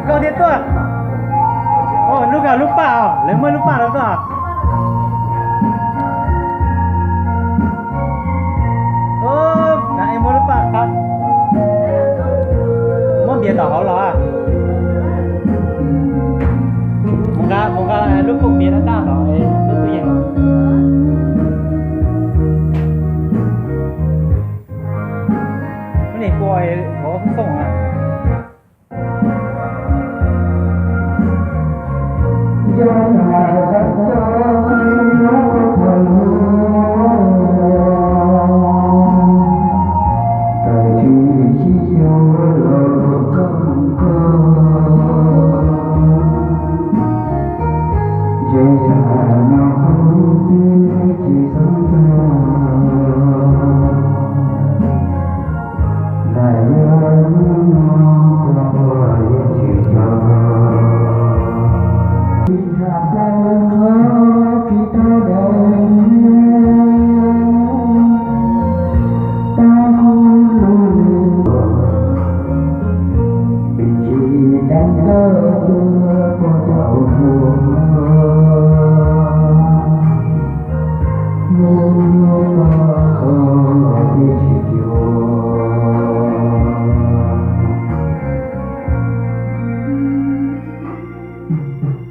Koj thiaj tuaj. Lub ko lub paj os, lawv muab lub paj rau koj. Muab lub paj qab, muab npias tom hauv los. Mus nqa, mus nqa lub pob npias daj daj tom lub tub yees. Lub niag kua hov xoob xoob na.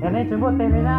Yog nej tsis muaj tes li na.